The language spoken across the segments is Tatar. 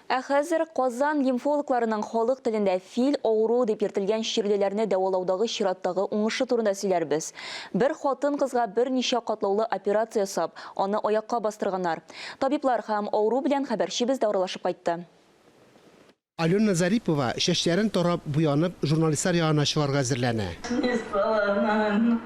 Ә хәзер Казан лимфологларының халык телендә фил авыруы дип йөртелгән чирлеләрне дәвалаудагы чираттагы уңышы турында сөйләрбез. Бер хатын-кызга берничә катлаулы операция ясап, аны аякка бастырганнар. Табиблар һәм авыру белән хәбәрчебез дә аралашып кайтты. Алена Зарипова, чәчләрен тарап, буянып, журналистлар янына чыгарга әзерләнә. Не спала одна,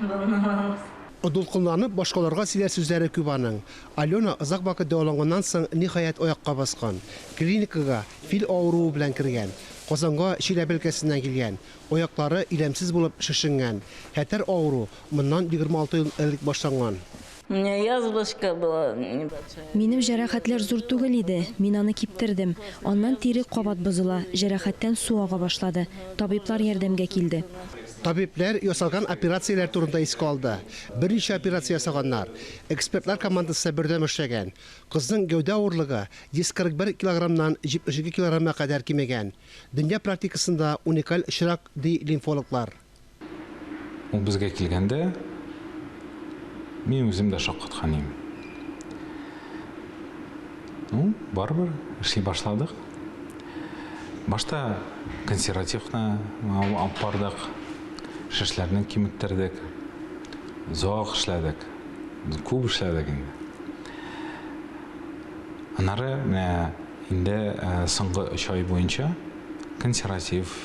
волновалась. Дулкынланып, башкаларга сөйләр сүзләре күп аның. Алена озак вакыт дәваланганнан соң, ниһаять, аякка баскан. Клиникага фил авыруы белән кергән. Казанга Чиләбе өлкәсеннән килгән. Аяклары иләмсез булып шешенгән. Хәтәр авыру моннан 26 ел элек башланган. У меня язвочка была небольшая. Минем җәрәхәтләр зур түгел иде, мин аны киптердем. Аннан тире кабат бозыла, җәрәхәттән су ага башлады. Табиблар ярдәмгә килде. Табибләр ясалган операцияләр турында искә алды. Берничә операция ясаганнар. Экспертлар командасы бердәм эшләгән. Кызның гәүдә авырлыгы 141 килограммнан 72 килограммга кадәр кимегән. Дөнья практикасында уникаль очрак, ди лимфологлар. Ул безгә килгәндә, мин үзем дә шаккаткан идем. Ну, барыбер эшли башладык. Башта консервативны алып бардык, шешләрне киметтердек. Озак эшләдек, күп эшләдек инде. Аннары менә инде соңгы өч ай буенча консерватив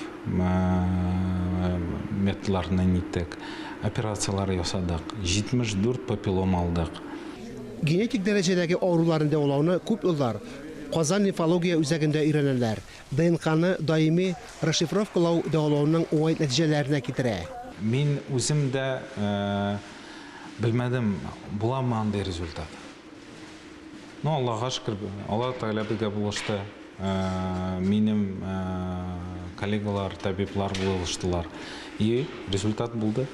методларны ниттек, операцияләр ясадык, 74 папиллома алдык. Генетик дәрәҗәдәге авыруларны дәвалауны күп еллар Казан лимфология үзәгендә өйрәнәләр. ДНКны даими расшифровкалау дәвалауның уңай нәтиҗәләренә китерә. Мин үзем дә белмәдем, буламы андый результат. Ну, Аллага шөкер, Алла Тәгалә безгә булышты. Минем коллегалар, табиблар булыштылар. И результат булды.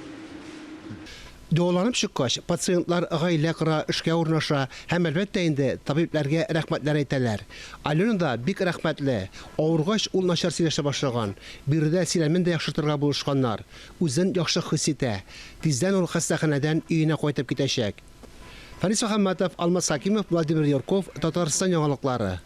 Дәваланып чыккач, пациентлар гаилә кора, эшкә урнаша һәм, әлбәттә инде, табибләргә рәхмәтләр әйтәләр. Алена да бик рәхмәтле. Авыргач, ул начар сөйләшә башлаган. Биредә сөйләмен дә яхшыртырга булышканнар. Үзен яхшы хис итә. Тиздән ул хастаханәдән өенә кайтып китәчәк. Фәнис Мөхәммәтов, Алмаз Хәкимов, Владимир Юрков, Татарстан яңалыклары.